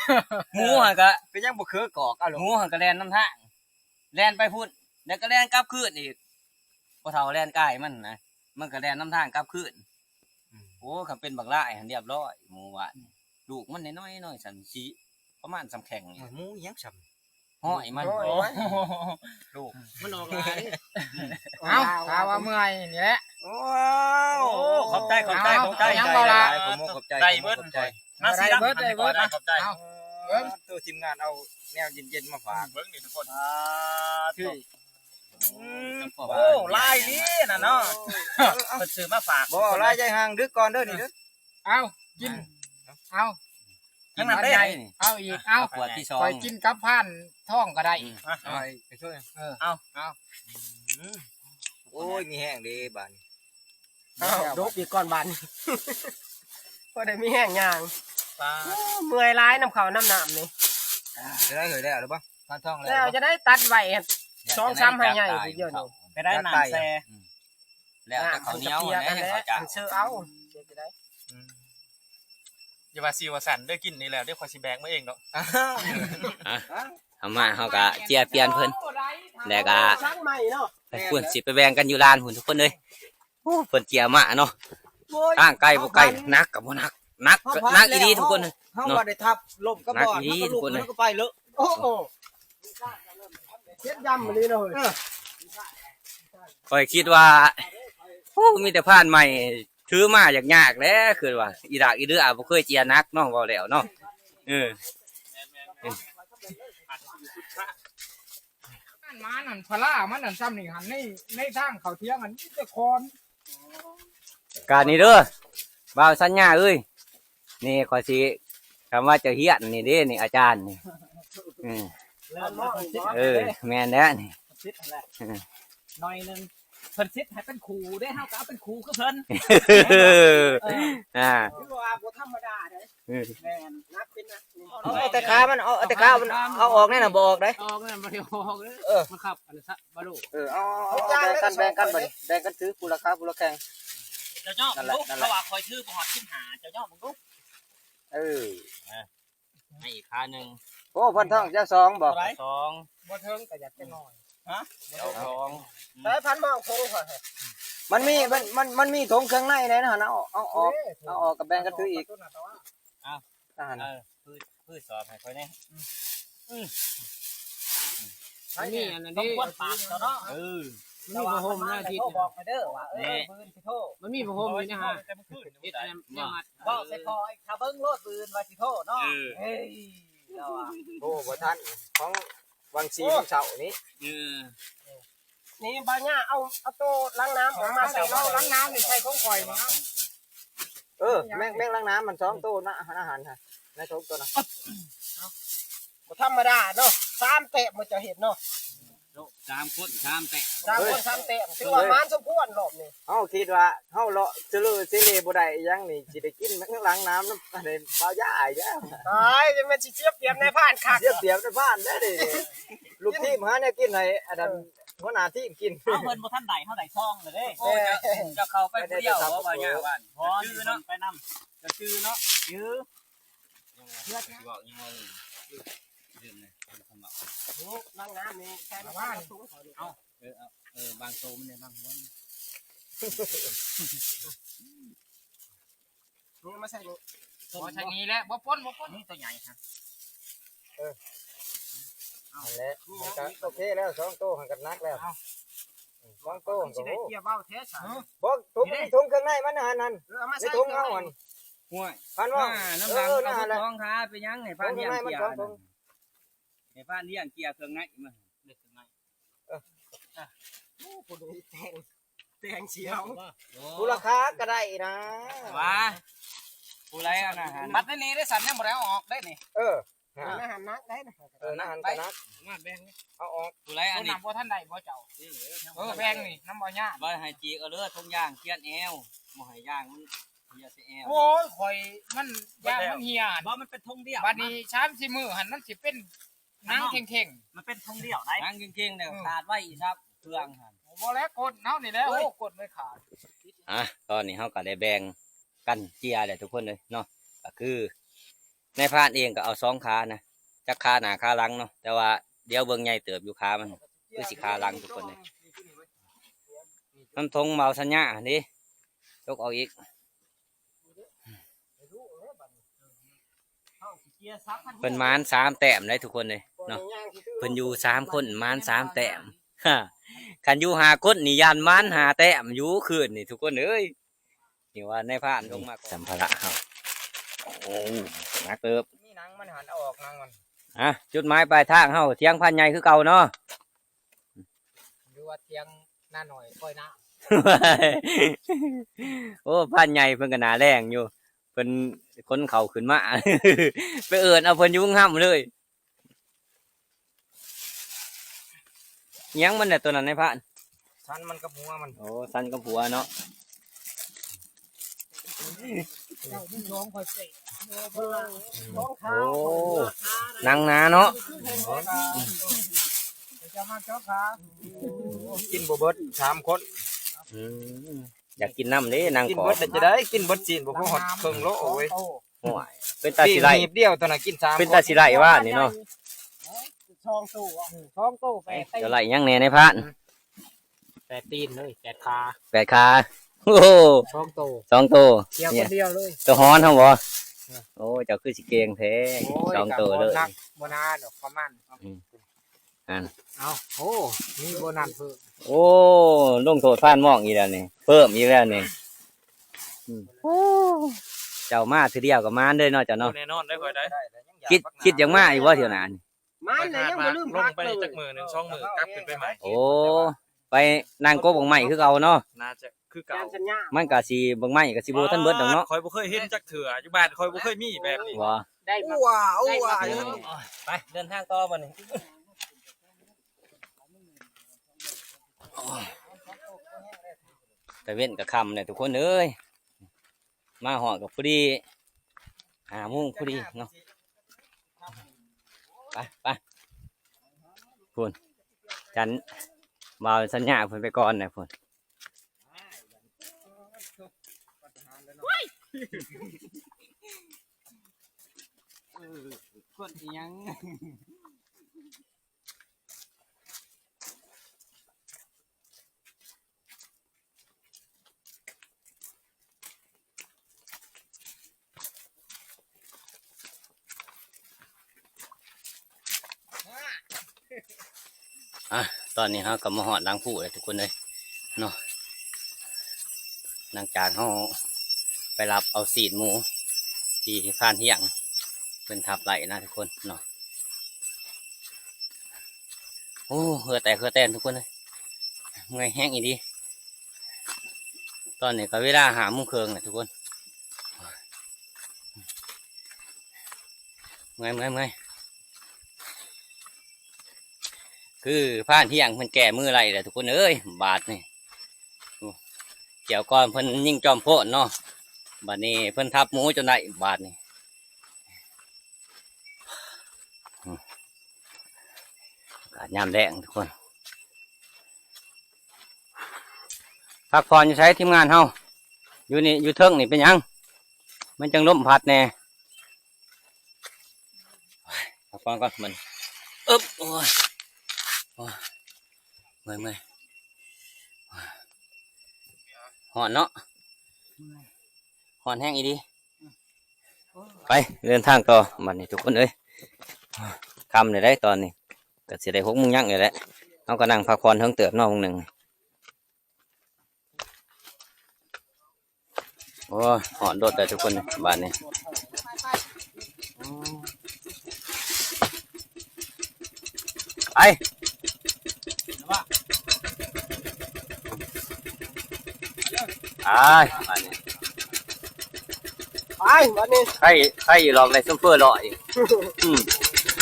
ໝູຫັ້ນກະ ກໍຍັງບໍ່ເຄີກອກ. ເອົາ ໝູຫັ້ນກະແລ່ນນຳທາງ ແລ່ນໄປພຸ້ນ ແລ້ວກໍແລ່ນກັບຄືນອີກ. ພໍ່ເຖົ້າແລ່ນກາຍມັນນະ ມັນກໍແລ່ນນຳທາງກັບຄືນ. ອືມ ໂອ້ ຄັນເປັນບັກຫຼ້າຍຫັ້ນລຽບລ້ອຍໝູຫວານ. ອືມ ລູກມັນນ້ອຍໆ ນ້ອຍຊັ້ນ ຊິປະມານສ່ຳແຂ້ງນີ້. ໂອ້ຍ ໝູອີຫຍັງສ່ຳ ຫ້ອຍມັນ. ໂອ້ຍ ໂອ້ ລູກມັນອອກຫຼາຍ. ເອົ້າ ຖ້າວ່າເມື່ອຍນີ້ແຫຼະ. ໂອ້ ໂອ້ ຂອບໃຈ ຂອບໃຈ ເອົ້າ ຂອບໃຈ. ຍັງບໍ່ລະ ຂອບໃຈ ຂອບໃຈ ໄດ້ເບິດ ຂອບໃຈ. ມາສີດຳ ໄດ້ເບິດ ໄດ້ເບິດ. ເອົາ ເບິ່ງ ໂຕທີມງານເອົາແນວເຢັນໆມາຝາກ. ເບິ່ງນີ້ທຸກຄົນ. ສາທຸ. ອືມ ໂອ້ ຫຼາຍອີ່ຫຼີນະເນາະ. ເພິ່ນຊື້ມາຝາກ. ບໍ່ ຫຼາຍໃຫຍ່ຫ່າງ ດຶກກ່ອນເດີນີ້ເດີ. ເອົາ ກິນ ເອົາ ທາງນັ້ນເດ້. ເອົາອີກ ເອົາ ຂວດທີສອງ ຂ້ອຍກິນກັບພານທອງກໍໄດ້. ອືມ ເອົາ ເອົາ ໄປຊ່ວຍ. ເອີ ເອົາ ເອົາ. ອືມ ໂອ້ຍ ມີແຮງເດ້ບາດນີ້. ເອົາ ດົບອີກກ່ອນບາດນີ້ ພໍໄດ້ມີແຮງຍ່າງ. ປາ ໂອ້ ເມື່ອຍຫຼາຍນຳເຂົ້ານຳນ້ຳນີ້. ຈະໄດ້ເຮີ້ຍ ແລ້ວຫຼືບໍ່? ພານທອງແລ້ວ ແລ້ວບໍ່? ຈະໄດ້ຕັດໄວ້ ສອງສາມໄຮ່ໃຫຍ່ຜູ້ດຽວນີ້. ໄປໄດ້ນ້ຳແຊ່. ອືມ ແລ້ວແຕ່ເຂົ້າໜຽວຫັ້ນແຫຼະ ເຂົ້າຈ້າວ ເຊື່ອເອົາ. ເຮັດຈັ່ງໃດ? ອືມ ຢ່າວ່າຊິວ່າຊັ້ນເດີ ກິນນີ້ແລ້ວ ດຽວຂ້ອຍຊິແບກມາເອງດອກ. ອ່ະ ເອົາມາ ເຮົາກະເຈຍປ່ຽນເພິ່ນ ແລ້ວກະ ໄປພຸ້ນ ຊິໄປແບ່ງກັນຢູ່ລານພຸ້ນທຸກຄົນເອີຍ. ໂອ້ ເພິ່ນເຈຍມາເນາະ ໂອ້ຍ ທາງໄກບໍ່ໄກ ໜັກກໍບໍ່ໜັກ. ໜັກ ເຮົາພັດ ໜັກອີ່ຫຼີທຸກຄົນ ເນາະ ເຮົາວ່າໄດ້ທັບລົ້ມກັບບ່ອນ ໜັກອີ່ຫຼີທຸກຄົນ ມັນກໍຫຼຸດ ມັນກໍໄປເລີຍ. ໂອ້ໂຫ ເຈັບຢຳອີ່ຫຼີເນາະເຮີ້ຍ. ເອີ ຂ້ອຍຄິດວ່າ ໂອ້ ມີແຕ່ພານໃໝ່ ຖືມາຍາກໆແຫຼະ ຄືວ່າອີດາກອີເດືອ ບໍ່ເຄີຍເຈຍໜັກເນາະ ເວົ້າແລ້ວເນາະ. ເອີ ນັ້ນມານັ້ນ ພາລາມັນນັ້ນ ຊ່ຳນີ້ຫັ້ນ ໃນ ໃນທາງເຂົ້າຖຽງຫັ້ນ ມີແຕ່ຄອນ. ການນີ້ເດີ ບ່າວສັນຍາເອີຍ ນີ້ຂ້ອຍຊິ ຄຳວ່າເຈົ້າຮຽນນີ້ເດ້ນີ້ ອາຈານນີ້ ເອີ ເອີ ແມ່ນແລ້ວນີ້ ເອີ ໜ້ອຍໜຶ່ງ ເພິ່ນສິດໃຫ້ເປັນຄູເດ້ ເຮົາກໍເອົາເປັນຄູຄືເພິ່ນ. ເອີ ອ່າ ຖືວ່າບໍ່ທຳມະດາເດ້. ເອີ ແມ່ນ ໜັກເປັນໜັກ. ເອົາແຕ່ຂາມັນ ເອົາແຕ່ຂາມັນ ເອົາອອກແນ່ນະ ບໍ່ອອກເດ້ ອອກນັ້ນບໍ່ໄດ້ອອກເດ້. ເອີ ມັນຂັບອັນນັ້ນຊະ ບາໂລ. ເອີ ເອົາ ເອົາ ແບ່ງກັນ ແບ່ງກັນ ແບ່ງກັນ ບັດນີ້ແບ່ງກັນຖື ຜູ້ລະຄາ ຜູ້ລະແຂ້ງ. ເຈົ້າຍໍ້ເບິ່ງດູ ເຂົາວ່າຂ້ອຍຖືບໍ່ຮອດສິບຫ້າ ເຈົ້າຍໍ້ເບິ່ງດູ. ເອີ ໃຫ້ອີກຂາໜຶ່ງ. ໂອ້ ພັນທອງເຈົ້າສອງບໍ່? ສອງ ບໍ່ເຖິງກໍຢາກຈະໜ້ອຍ. ຮະ? ເຈົ້າສອງ. ແຕ່ພັນມອງຄົງຂ້ອຍ ມັນມີ ມັນ ມັນ ມັນມີຖົງເຄື່ອງໃນໃນນັ້ນ ເອົາ ເອົາອອກ ເອີ ເອົາອອກກໍແບ່ງກັນຖືອີກ. ເອົາ ອ່ະ ຫັ້ນ ເອີ ພື້ ພື້ສອບໃຫ້ຂ້ອຍແດ່. ອືມ ມັນມີອັນນັ້ນເດ້ ຕ້ອງຄວນປາກເຈົ້າເນາະ. ເອີ ມັນມີຜ້າຫົ່ມນະ ທິດ ບອກມາເດີວ່າ ເອີ ມື້ອື່ນຊິໂທ. ມັນມີຜ້າຫົ່ມຢູ່ນະ ເຮັດອັນນັ້ນ ແນວມັດ ເວົ້າໃສ່ຂ້ອຍ ຖ້າເບິ່ງໂລດມື້ອື່ນວ່າຊິໂທເນາະ. ເອີ ເຮີ້ຍ ລາວວ່າ ໂອ້ ບໍ່ທັນ ຂອງວັງຊີ ໂອ້ ວັງເສົານີ້. ເອີ ນີ້ບາຫຍ້າ ເອົາ ເອົາໂຕລ້າງນ້ຳອອກມາໃສ່ ເອົາລ້າງນ້ຳນີ້ໃສ່ຂອງຂ້ອຍນີ້. ເອີ ແມ່ງ ແມ່ງລ້າງນ້ຳມັນສອງໂຕນະ ອາຫານຫັ້ນ ໃນຖົງໂຕນະ. ບໍ່ທຳມະດາເນາະ ສາມແຕ້ມບໍ່ເຈົ້າເຮັດເນາະ. ສາມຄົນສາມແຕ້ມ ສາມຄົນສາມແຕ້ມ ຖືວ່າໝານສົມຄວນລອບນີ້. ເຮົາຄິດວ່າເຮົາເລາະເສເລີເສເລບໍ່ໄດ້ອີ່ຫຍັງນີ້ ຊິໄດ້ກິນຫຼັງນ້ຳນຳອັນນີ້ບ່າວຢາອີກແລ້ວ. ຕາຍ ຈັ່ງແມ່ນຊິເສຍປຽບນາຍພານຄັກ ເສຍປຽບນາຍພານເດ້ນີ້. ລູກທີມຫາແນວກິນໃຫ້ອັນນັ້ນ ເອີ ຫົວໜ້າທີມກິນ. ເອົາ ເພິ່ນບໍ່ທັນໄດ້ ເຮົາໄດ້ຊອງແລ້ວເດ້. ໂອ້ ເຈົ້າ ເຈົ້າເຂົ້າໄປຜູ້ດຽວບໍ່ ບ່າວຢາວ່າ? ບໍ່ ຈະຈື່ເນາະ ໄປນຳ ຈະຈື່ເນາະ ຈື່. ເພື່ອຊິເວົ້າຫຍັງວ່າລືມ ລືມນະ ຄຳເວົ້າ. ໂອ້ ລ້າງນ້ຳນີ້ໃສ່ມາໃສ່ມາສູງເຂົານີ້. ເອົ້າ ເອີ ເອີ ບາງໂຕມັນໄດ້ບາງຫົວ. ນີ້ເອົາມາໃສ່ນີ້ ບໍ່ໃສ່ນີ້ແຫຼະ ບໍ່ປົນ ບໍ່ປົນ ນີ້ໂຕໃຫຍ່ຮະ. ເອີ ນັ້ນແຫຼະ ມັນກໍໂອເຄແລ້ວ ສອງໂຕຫັ້ນກໍໜັກແລ້ວ. ເອົາ ສອງໂຕມັນກໍ ຊິໄດ້ເກັບເອົາແທ້ຊະ. ບໍ່ ຖົງ ນີ້ເດ້ ຖົງເຄື່ອງໃນມັນຫັ້ນ ຫັ້ນ ເອີ ເອົາມາໃສ່ຖົງເຮົາຫັ້ນ. ຫ້ວຍ ພັນວ່າ ເອີ ນັ້ນແຫຼະ ສອງຂາ ເປັນຫຍັງໃຫ້ພານ ຖົງເຄື່ອງໃນມັນສອງຖົງ ໃຫ້ພານລ້ຽງເກຍເຄື່ອງໃນມັນ ເອີ ເອີ ໂອ້ ຜູ້ໃດແຕ່ງ ແຕ່ງສຽວ ຜູ້ລະຄາກໍໄດ້ນະ ວ່າ ຜູ້ໃດອັນນັ້ນ ບັດໃນນີ້ໄດ້ສັນ ຍັງບໍ່ໄດ້ເອົາອອກເດ້ນີ້. ເອີ ຫັ້ນນະ ຫັ້ນໜັກໄດ໋ນະ. ເອີ ນັ້ນຫັ້ນກໍໜັກ ມາແບ່ງ ເອົາອອກ ຜູ້ໃດອັນນີ້ ຜູ້ນຳບໍ່ທັນໄດ້ບໍ່ເຈົ້າ? ເອີ ແບ່ງນີ້ນຳບໍ່ຍາກ ວ່າໃຫ້ຈີກເອົາເດີ ຖົງຢາງຂຽນແອວ ບໍ່ໃຫ້ຢາງມັນເຫຍໃສ່ແອວ. ໂອ້ຍ ຂ້ອຍມັນຢາງມັນເຫຍ ບໍ່ ມັນເປັນຖົງດຽວ ບັດນີ້ສາມສີ່ມື້ຫັ້ນ ມັນຊິເປັນ ໜັງເຄັ່ງໆ ມັນເປັນຖົງດຽວໄດ໋ ໜັງເຄັ່ງໆ ແລ້ວ ເອີ ຂາດໄວ້ອີກ ເຄື່ອງຫັ້ນ ບໍ່ແລ້ວ ກົ້ນເຮົານີ້ແຫຼະ. ໂອ້ຍ ໂອ້ ກົ້ນມັນຂາດ. ອ່ະ ຕອນນີ້ເຮົາກໍໄດ້ແບ່ງກັນເຈຍແລ້ວທຸກຄົນເອີຍເນາະ ກໍຄືນາຍພານເອງກໍເອົາສອງຂານະ ຈັກຂາໜ້າຂາຫຼັງເນາະ ແຕ່ວ່າດຽວເບິ່ງໃຫຍ່ເຕີບຢູ່ຂາມັນ ຄືຊິຂາຫຼັງທຸກຄົນເອີຍ. ນຳຖົງເບົາສັນຍາຫັ້ນເດ້ ຕົກອອກອີກ. ເພິ່ນໝານສາມແຕ້ມເດ້ທຸກຄົນເດ້ເນາະ ເພິ່ນຢູ່ສາມຄົນໝານສາມແຕ້ມ ຄັນຢູ່ຫ້າຄົນນີ້ຢ້ານໝານຫ້າແຕ້ມຢູ່ຄືນນີ້ທຸກຄົນເອີຍ. ນີ້ວ່ານາຍພານລົງມາກ່ອນ ສຳພາລະເຮົາ ໂອ້ ໜັກເຕີບ ມີໜັງມັນຫັ້ນ ເອົາອອກໜັງມັນ. ອ່ະ ຈຸດໝາຍປາຍທາງເຮົາ ຖຽງພານໃຫຍ່ຄືເກົ່າເນາະ. ຫຼືວ່າຖຽງນາໜ້ອຍປ່ອຍນ້ຳ. ໂອ້ ພານໃຫຍ່ເພິ່ນກໍໜ້າແລງຢູ່ ເພິ່ນຂົນເຂົ້າຂຶ້ນມາ ໄປເອີ້ນເອົາເພິ່ນຢູ່ຫຶງຫຳເລີຍ. ຫຍັງມັນແຫຼະໂຕນັ້ນນາຍພານ? ສັນມັນກັບຫົວມັນ. ໂອ້ ສັນກັບຫົວເນາະ. ເຈົ້າມີສອງຂ້ອຍເຕະ ສອງຂາ ໂອ້ ໜັງໜາເນາະ. ເຈົ້າມາສອງຂາ ກິນບໍ່ເບິດສາມຄົນ. ອືມ ຢາກກິນນຳເດ້ ໜັງ ກິນເບິດແລ້ວຈະໄດ້ ກິນເບິດຊີ້ນບໍ່ພໍຮອດເຄິ່ງໂລເວີຍ. ໂອ້ຍ ເປັນຕາຊິໄລ່ ປີ້ງຫີບດຽວຕອນນັ້ນກິນສາມ ເປັນຕາຊິໄລ່ວ່ານີ້ເນາະ. ສອງໂຕ ສອງໂຕ ແປດຕີນ ຈະໄລ່ຫຍັງແດ່ນາຍພານ? ແປດຕີນເລີຍ ແປດຂາ ແປດຂາ. ໂອ້ ສອງໂຕ ສອງໂຕ ກ່ຽວຄົນດຽວເລີຍ ໂຕຮ້ອນເຮົາບໍ່? ເອີ ໂອ້ ເຈົ້າຄືຊິເກັ່ງແທ້ ໂອ້ຍ ສອງໂຕເລີຍ ກໍບໍ່ໜັກບໍ່ໜາດອກ ປະມານ ອືມ ອັນ ເອົ້າ ໂອ້ ມີໂບນັສເພີ່ມ ໂອ້ ລົງໂທດຟານມອງອີກແລ້ວນີ້ ເພີ່ມອີກແລ້ວນີ້ ອືມ ໂອ້ ເຈົ້າມາເທື່ອດຽວກໍມານເລີຍເນາະ ເຈົ້າເນາະ ໂອ້ ແນ່ນອນໄດ໋ຂ້ອຍໄດ໋ ຄິດ ຄິດຢາກມາອີກບໍ່ ເທື່ອໜ້ານີ້? ມາແລ້ວ ຍັງບໍ່ລືມພັກເລີຍ ມື້ໜຶ່ງສອງມື້ກັບຂຶ້ນໄປໃໝ່ ໂອ້ ໄປນັ່ງກົກບັກໄມ້ຄືເກົ່າເນາະ ໜ້າຈະຄືເກົ່າ ມັນກະຊິ ບັກໄມ້ກະຊິບໍ່ທັນເບິດດອກເນາະ ຂ້ອຍບໍ່ເຄີຍເຫັນຈັກເທື່ອ ຢູ່ບ້ານຂ້ອຍບໍ່ເຄີຍມີແບບນີ້ ບໍ່ ໄດ້ມາ ໄປເດີນທາງຕໍ່ບັດນີ້ ຕາເວັນກະຄ່ຳແລ້ວທຸກຄົນເອີຍ ມາຮອດກໍພໍດີຫ້າໂມງພໍດີເນາະ ໄປ ໄປ ພຸ້ນ ຈັນ ບ່າວສັນຍາເພິ່ນໄປກ່ອນແຫຼະພຸ້ນ ເອີ ຄົນອີ່ຫຍັງ. ອ່ະ ຕອນນີ້ເຮົາກໍມາຮອດຫຼັງພູແລ້ວທຸກຄົນເອີຍເນາະ ຫຼັງຈາກເຮົາໄປລັບເອົາຊີ້ນໝູທີ່ພານຮຽງເພິ່ນທັບໄວ້ນະທຸກຄົນເນາະ. ໂອ້ ເຫື່ອແຕກເຫື່ອແຕນທຸກຄົນເອີຍ ເມື່ອຍແຮງອີ່ຫຼີ ຕອນນີ້ກໍເວລາຫ້າໂມງເຄິ່ງແລ້ວທຸກຄົນ ເມື່ອຍ ເມື່ອຍ ເມື່ອຍ ຄືພານຮຽງເພິ່ນແກ້ມືໄລ່ແລ້ວທຸກຄົນເອີຍ ບາດນີ້ ໂອ້ ກ່ຽວກ່ອນເພິ່ນຍິງຈອມໂພນເນາະ ບາດນີ້ເພິ່ນທັບໝູຈົນໄດ້ບາດນີ້. ອາກາດຍາມແລງທຸກຄົນ ພັກຜ່ອນຢູ່ໃສທີມງານເຮົາ? ຢູ່ນີ້ ຢູ່ເທິງນີ້ເປັນຫຍັງ? ມັນຈັ່ງລົມພັດແດ່ ພັກຜ່ອນກ່ອນມັນ ອຶບ ໂອ້ຍ ໂອ້ຍ ເມື່ອຍ ເມື່ອຍ ຮ້ອນເນາະ ຮ້ອນແຮງອີ່ຫຼີ. ໄປເດີນທາງຕໍ່ບັດນີ້ທຸກຄົນເອີຍ ຄ່ຳແລ້ວໄດ໋ຕອນນີ້ ກໍຊິໄດ້ຫົກໂມງຍັງນີ້ແຫຼະ ເຮົາກໍນັ່ງພັກຜ່ອນເທິງເຕີບເນາະ ວງໜຶ່ງ ໂອ້ຍ ຮ້ອນໂດດໄດ໋ທຸກຄົນ ບາດນີ້ ໄປ ໄປ ບາດນີ້ ໄປ ບາດນີ້ ໃຄ ໃຄຢູ່ດອກ ໄດ້ໂຊເຟີ້ຮ້ອຍ ອືມ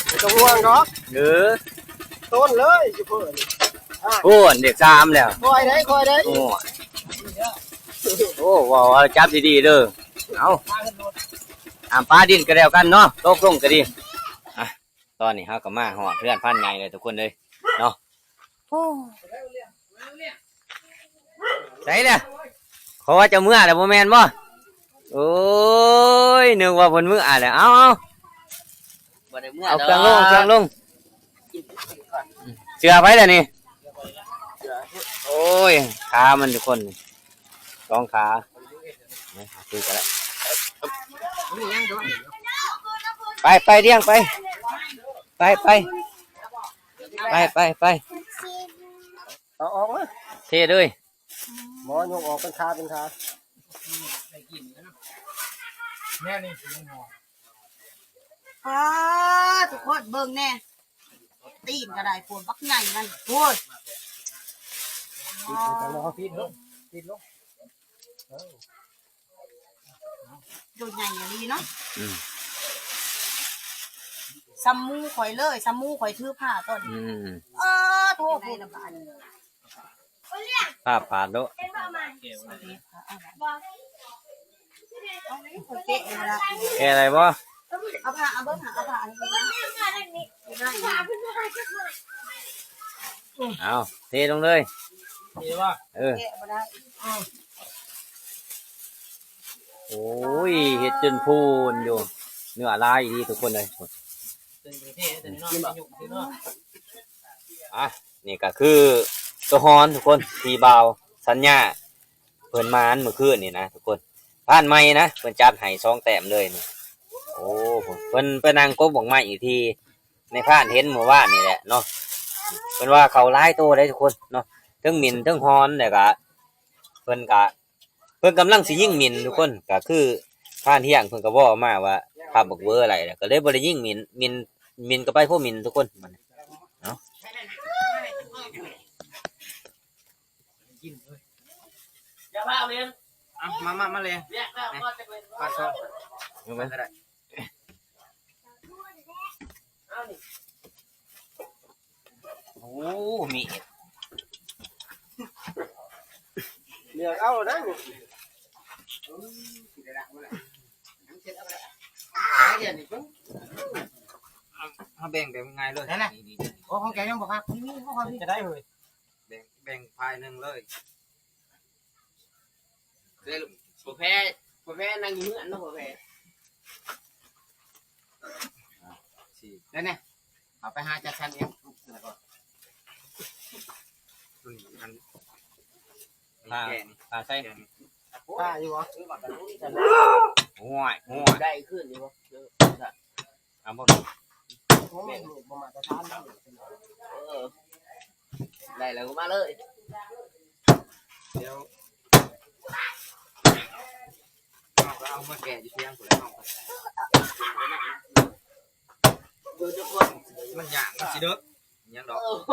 ບໍ່ຕ້ອງຫ່ວງດອກ ເອີ ຕົ້ນເລີຍ ໂຊເຟີ້ນີ້ ໂອ້ ເລກສາມແລ້ວ ຄ່ອຍໄດ໋ ຄ່ອຍໄດ໋ ໂອ້ ໂອ້ ເວົ້າ ເອົາ ຈັບດີໆເດີ ເອົາ ຫ້າມປະດິນກໍແລ້ວກັນເນາະ ຕົກລົງກໍດີ ອ່ະ ຕອນນີ້ເຮົາກໍມາຮອດເຮືອນພານໃຫຍ່ແລ້ວທຸກຄົນເອີຍເນາະ ໂອ້ ໃສລະ ເຂົາວ່າຈະເມືອແລ້ວບໍ່ແມ່ນບໍ່? ໂອ້ຍ ນຶກວ່າເພິ່ນເມືອແລ້ວ ເອົາ ເອົາ ບໍ່ໄດ້ເມືອ ເອົາເຄື່ອງລົງ ເອົາເຄື່ອງລົງ ເສື້ອໃຜລະນີ້? ໂອ້ຍ ຂາມັນທຸກຄົນ ສອງຂາ ໄປ ໄປ ລຽງໄປ ໄປ ໄປ ໄປ ໄປ ໄປ ເອົາອອກມາ ເທເລີຍ ບໍ່ ຍົກອອກເປັນຂາເປັນຂາ ແນວນີ້ຊິມັນຫອມ ປ້າ ທຸກຄົນເບິ່ງແດ່ ຕີນກໍໄດ້ ໂພດບັກໃຫຍ່ມັນ ໂອ້ຍ ຕິດລົງ ຕິດລົງ ເອີ ໂຕໃຫຍ່ອີ່ຫຼີເນາະ ອືມ ສ່ຳໝູຂ້ອຍເລີຍ ສ່ຳໝູຂ້ອຍຖືພາຕອນ ອືມ ເອີ ໂທດ ພາບປາດໂລະ ແກະໄດ້ບໍ່? ເອົາຜ້າ ເອົາເບິ່ງ ເອົາຜ້າອັນນີ້ ເອົາ ເທລົງເລີຍ ເທບໍ່? ເອີ ແກະບໍ່ໄດ້ ໂອ້ຍ ເຮັດຈົນພູນຢູ່ ເນື້ອຫຼາຍອີ່ຫຼີທຸກຄົນເອີຍ ອ່ະ ນີ້ກໍຄືໂຕຮອນທຸກຄົນ ທີ່ບ່າວສັນຍາ พิ่ນມາອັນມື້ຄືນນີ້ນະທຸກຄົນ ພານໃໝ່ນະ ເພິ່ນຈັດໃຫ້ສອງແຕ້ມເລີຍນີ້. ໂອ້ ເພິ່ນໄປນັ່ງກົບໝາກໄມ້ຢູ່ທີ່ນາຍພານເຫັນມື້ວານນີ້ແຫຼະເນາະ. ເພິ່ນວ່າເຂົ້າຫຼາຍໂຕເດ້ທຸກຄົນເນາະ ເທິງໝິ່ນເທິງຮອນ ແລ້ວກະເພິ່ນກະ ເພິ່ນກຳລັງຊິຍິງໝິ່ນທຸກຄົນ ກະຄືພານຮຽງເພິ່ນກະເວົ້າມາວ່າພັບບັກເວີໄຫຼ ກະເລີຍບໍ່ໄດ້ຍິງໝິ່ນ ໝິ່ນ ໝິ່ນກະໄປໂພໝິ່ນທຸກຄົນ ເນາະ. ຢ່າພາວເລີຍ ເອົາ ມາ ມາ ມາເລີຍ ແຍກແລ້ວກໍຈະເລີຍ ປາດຊອງ ເອົາໄປກໍໄດ້ ເອົານີ້ ໂອ້ ມີດ ເລືອກເອົາໄດ້ນີ້ ເຮົາແບ່ງແບບງ່າຍເລີຍ ນັ້ນນະ ນີ້ໆໆ ໂອ້ ຂອງແກຍັງບໍ່ຄັກ ນີ້ໆ ຂອງຂ້ອຍນີ້ ຈະໄດ້ເຮີ້ຍ ແບ່ງ ແບ່ງຝ່າຍໜຶ່ງເລີຍ. ເດ້ ບໍ່ແພ້ ບໍ່ແພ້ນັ່ງຢູ່ເຮືອນເນາະ ບໍ່ແພ້ ນີ້ ເອົາໄປຫາຈັດສັນເອງ ຕົວນີ້ອັນ ປາ ປາໃສ່ ປາຢູ່ບໍ່? ໂອ້ຍ ໂອ້ຍ ໄດ້ຂຶ້ນຢູ່ບໍ່? ເອົາບໍ່? ໂອ້ຍ ບໍ່ມາດຕະຖານ ເອີ ໄດ້ແລ້ວກໍມາເລີຍ ດຽວ ເຮົາກໍເອົາມາແກ່ຢູ່ທຽງພຸ້ນແຫຼະ ເຮົາກໍ ມັນຍາກ ມັນຊິເດິກ ຫຍັງດອກ ໂອ້ໂ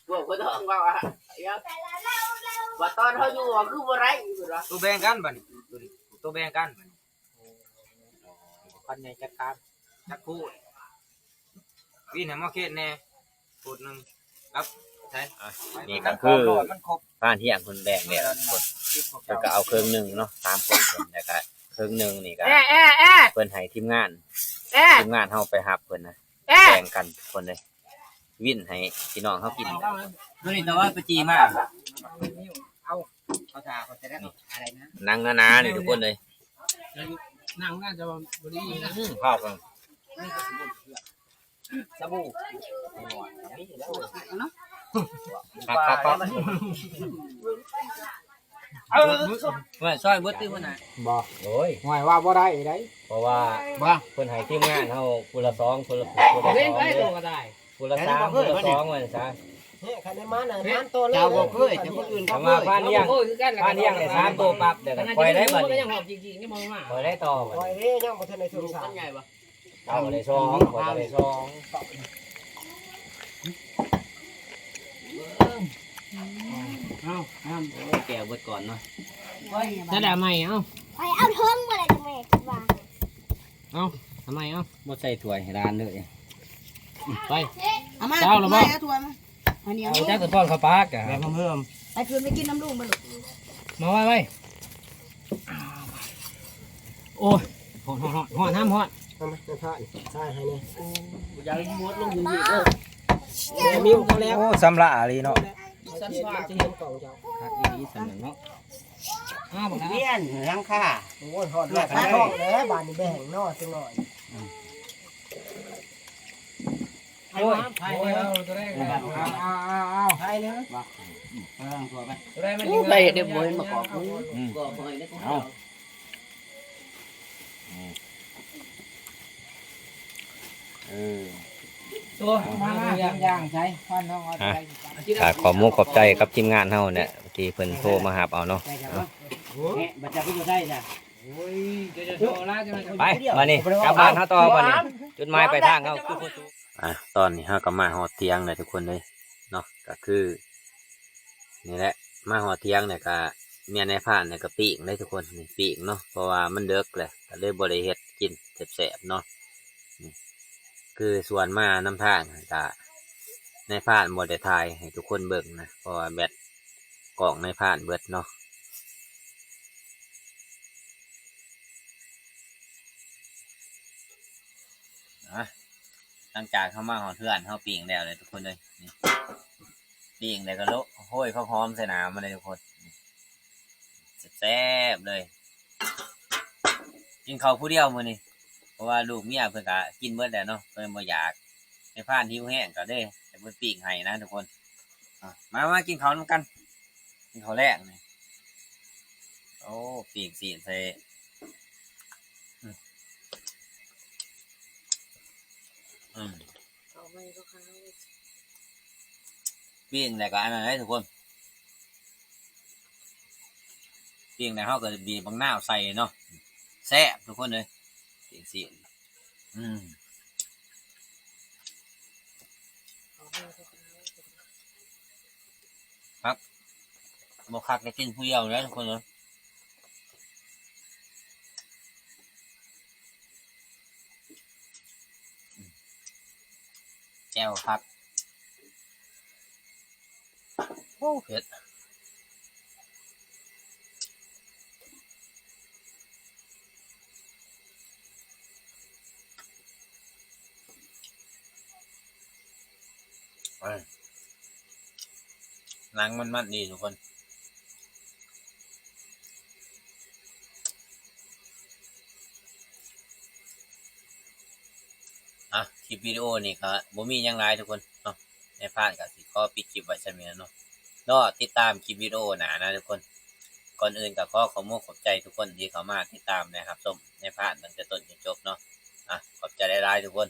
ຫ ບອກບໍ່ຕ້ອງເວົ້າອະ ວ່າຕອນເຮົາຢູ່ ຄືບໍ່ໄດ້ ເພິ່ນວ່າ ໂຕແບ່ງກັນບັດນີ້ ໂຕແບ່ງກັນບັດນີ້ ຄັນໃຫຍ່ຈັດການ ຈັກພູດ ວິນໃຫ້ໝໍເຂດແດ່ ພູດໜຶ່ງ ກັບໃສ ອ່ະ ນີ້ກໍຄື ພານຮຽງເພິ່ນແບ່ງແລ້ວທຸກຄົນ ເພິ່ນກໍເອົາເຄິ່ງໜຶ່ງເນາະ ສາມຄົນເພິ່ນ ແລ້ວກໍເຄິ່ງໜຶ່ງນີ້ກໍ ເພິ່ນໃຫ້ທີມງານ ທີມງານເຮົາໄປຮັບເພິ່ນນະ ແບ່ງກັນທຸກຄົນເລີຍ ວິນໃຫ້ພີ່ນ້ອງເຮົາກິນ ໂຕນີ້ແຕ່ວ່າໄປຈີ່ມາ ເອົາ ເຂົາຖ້າເຂົາຈະໄດ້ ນີ້ ອະໄລນະ ໜັງໜາໆນີ້ທຸກຄົນເລີຍ ໜັງໜ້າຈະບໍ່ດີ ອືມ ພາດກັນ ສະບູ່ ເນາະ ຄັກໆໆ ເອີ ຊ່ອຍເບິດຕິ ຫົວໜ້າ ບໍ່ ໂອ້ຍ ຫ້ວຍ ວ່າບໍ່ໄດ້ໄດ໋ ເພາະວ່າ ບໍ່ ເພິ່ນໃຫ້ທີມງານເຮົາຜູ້ລະສອງ ຜູ້ລະ ຜູ້ລະສອງ ເອີ ຜູ້ລະສາມ ຜູ້ລະສອງ ວ່າຊັ້ນຊະ ເອີ ຄັນໄດ້ມານະ ມານຕໍ່ເລີຍ ເຈົ້າບໍ່ເຄີຍ ແຕ່ຄົນອື່ນເຂົາເຄີຍ ພານຮຽງ ພານຮຽງໄດ້ສາມໂຕປັບ ແລ້ວກໍຂ້ອຍໄດ້ບັດນີ້ ຂ້ອຍໄດ້ຕໍ່ ຂ້ອຍເດ້ ຍັງບໍ່ທັນໄດ້ເຖິງສາມ ເອົາໄດ້ສອງ ຂ້ອຍກໍໄດ້ສອງ ເອົາ ນ້ຳ ໂອ້ຍ ແກ້ວເບິດກ່ອນເນາະ ຈະໄດ້ເອົາໃໝ່ ເອົາ ຂ້ອຍເອົາເທິງບໍ່ໄດ້ ແມ່ຄິດວ່າ ເອົາ ເອົາໃໝ່ ເອົາ ບໍ່ໃສ່ຖ້ວຍໃຫ້ຫຼານເລີຍ ໄປ ເອົາມາ ເອົາລະບໍ່ ເອົາຖ້ວຍມາ ອັນນີ້ ເອົາຈັກກະທ້ອນເຂົ້າປາກກະ ແບບເພີ່ມ ໄປຄືນໄປກິນນ້ຳລຸງມາລູກ ມາໄວໆ ໂອ້ຍ ຮ້ອນ ຮ້ອນ ຮ້ອນ ຮ້ອນ ນ້ຳຮ້ອນ ເອົາມາ ນ້ຳຮ້ອນ ໃສ່ໃຫ້ແດ່ ໂອ້ຍ ຢ່າໃຫ້ໝົດລົງຢູ່ນີ້ເດີ ແມ່ມິວ ພໍແລ້ວ ໂອ້ ສຳລະອີ່ຫຼີເນາະ ສັນວ່າ ມັນຈະເຫັນກ້ອງເຈົ້າ ຄັກອີ່ຫຼີສຳນັ້ນເນາະ ອ້າວ ບັກຫຼາ ວຽນຫຼັງຄາ ໂອ້ຍ ຮອດແລ້ວ ຮອດແລ້ວ ບາດນີ້ແບ່ງເນາະ ຈັກໜ້ອຍ ອືມ ໂອ້ຍ ໄປເລີຍ ເອົາ ເອົາ ເອົາ ເອົາ ໄປເລີຍ ວ່າ ເອົາ ຕົວໄປ ຕົວໃດມັນ ໄປເດ້ ບໍ່ເຫັນມາກອກ ອືມ ກອກບໍ່ເຫັນ ເອົາ ອືມ ເອີ ຕົວ ມາ ມາ ຢ່າງໃສ່ ຄວັນເຮົາເອົາ ອ່ະ ໃສ່ ກໍຂອບມຸກຂອບໃຈກັບທີມງານເຮົາແຫຼະ ທີ່ເພິ່ນໂທມາຮັບເອົາເນາະ ແມ່ ບັດຈັກຢູ່ໃສຈ້ະ ໂອ້ຍ ໄປ ບາດນີ້ ກັບບ້ານເຮົາຕໍ່ ບາດນີ້ ຈຸດໝາຍປາຍທາງເຮົາຄື ອ່ະ ຕອນນີ້ເຮົາກໍມາຮອດຖຽງແລ້ວທຸກຄົນເອີຍເນາະ ກໍຄືນີ້ແຫຼະ ມາຮອດຖຽງແລ້ວກໍເມຍນາຍພານນີ້ກໍປີ້ງເດ້ທຸກຄົນ ນີ້ປີ້ງເນາະ ເພາະວ່າມັນເດິກແລ້ວ ກໍເລີຍບໍ່ໄດ້ເຮັດກິນແຊບໆເນາະ ນີ້ ຄືສວນມານຳທາງ ກໍນາຍພານບໍ່ໄດ້ຖ່າຍໃຫ້ທຸກຄົນເບິ່ງນະ ເພາະວ່າແບັດກ້ອງນາຍພານເບິດເນາະ. ອ່ະ ຫຼັງຈາກເຮົາມາຮອດເຮືອນ ເຮົາປີ້ງແລ້ວເລີຍທຸກຄົນເອີຍ ນີ້ ປີ້ງແລ້ວກໍໂລ ໂຮຍຜັກຫອມໃສ່ໜ້າມັນເລີຍທຸກຄົນ ແຊບໆເລີຍ ກິນເຂົ້າຜູ້ດຽວມື້ນີ້ ເພາະວ່າລູກເມຍເພິ່ນກະກິນເບິດແລ້ວເນາະ ເພິ່ນບໍ່ຢາກ ນາຍພານຫິວແຮງກໍເດ້ ໃຫ້ເພິ່ນປີ້ງໃຫ້ນະທຸກຄົນ. ອ່ະ ມາ ມາກິນເຂົ້ານຳກັນ ກິນເຂົ້າແລງນີ້. ໂອ້ ປີ້ງຊີ້ນໃສ່ ອືມ ອືມ ເຂົ້າໃໝ່ກໍຂາວ ປີ້ງແລ້ວກໍອັນນັ້ນເດ້ທຸກຄົນ. ປີ້ງແລ້ວເຮົາກໍບີບບັກນາວໃສ່ເນາະ ແຊບທຸກຄົນເອີຍ ປີ້ງຊີ້ນ. ອືມ ຄັກ ບໍ່ຄັກໄດ້ກິນຜູ້ດຽວເດ້ທຸກຄົນເອີຍ. ແຈ່ວຄັກ. ໂອ້ ເຜັດ. ເອີ ໜັງມັນໆ ດີທຸກຄົນ. ອ່ະ ຄລິບວິດີໂອນີ້ກໍບໍ່ມີຫຍັງຫຼາຍທຸກຄົນເນາະ. ນາຍພານກໍຊິຂໍປິດຄລິບໄວ້ສ່ຳນີ້ແຫຼະເນາະ. ລໍຕິດຕາມຄລິບວິດີໂອໜ້ານະທຸກຄົນ. ກ່ອນອື່ນກໍຂໍຂອບມຸກຂອບໃຈທຸກຄົນທີ່ເຂົ້າມາຕິດຕາມ ແລະ ຮັບຊົມນາຍພານຕັ້ງແຕ່ຕົ້ນຈົນຈົບເນາະ. ອ່ະ ຂອບໃຈຫຼາຍໆ ທຸກຄົນ.